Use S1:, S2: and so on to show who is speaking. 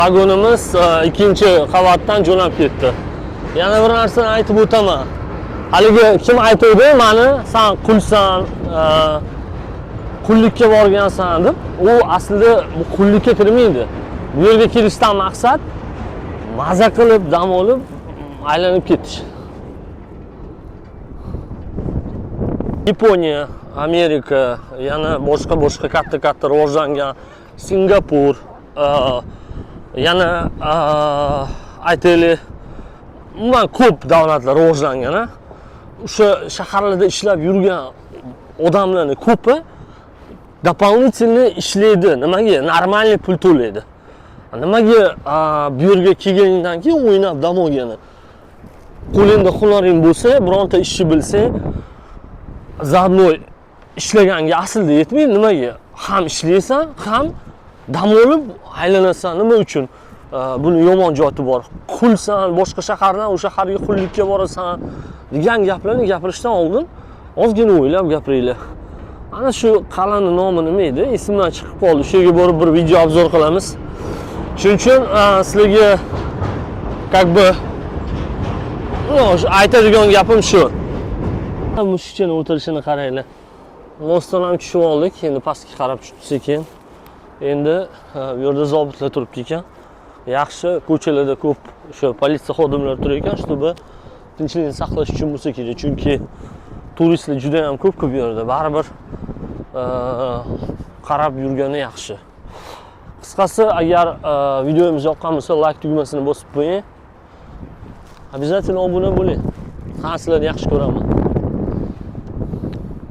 S1: Vagonimiz ikkinchi qavatdan jo'nab ketdi. Yana bir narsani aytib o'taman. Haligi kim aytuvdi mani, san qulsan, qullikka borgansan deb, u aslida bu qullikka kirmaydi. Bu yerga kelishdan maqsad maza qilib, dam olib, aylanib ketish. Yaponiya, Amerika, yana boshqa boshqa katta-katta rivojlangan Singapur, yana aytaylik, umuman ko'p davlatlar rivojlangan, a? O'sha shaharlarda ishlab yurgan odamlarning ko'pi дополнительно ishlaydi. Nimaga? Нормальный pul to'laydi. Nimaga bu yerga kelganingdan keyin o'ynab dam olgani? Qo'lingda hunaring bo'lsa, bironta ishni bilsang, заодно ishlaganga aslida yetmaydi. Nimaga? Ham ishlaysan, ham dam olib aylanasan. Nima uchun? Buni yomon jihati bor. Qulsan, boshqa shahardan o'sha shaharga qullikka borasan degan gaplarni gapirishdan oldin ozgina o'ylab gapiringlar. Ana shu qal'ani nomi nima edi? Esimdan chiqib qoldi. Shu yerga borib bir video обзор qilamiz. Shuning uchun sizlarga как бы, ну, aytadigan gapim shu. Mushukchani o'tirishini qaranglar. Мост dan ham tushib oldik. Endi pastga qarab tushdi sekin. Endi bu yerda zobitlar turibdi ekan. Yaxshi, ko'chalarda ko'p o'sha politsiya xodimlari turar ekan, чтобы tinchlikni saqlash uchun bo'lsa kerak. Chunki turistlar juda ham ko'p bu yerda. Baribir qarab yurgani yaxshi. Qisqasi, agar videomiz yoqqan bo'lsa, like tugmasini bosib qo'ying. Обязательно obuna bo'ling. Ha, sizlarni yaxshi ko'raman.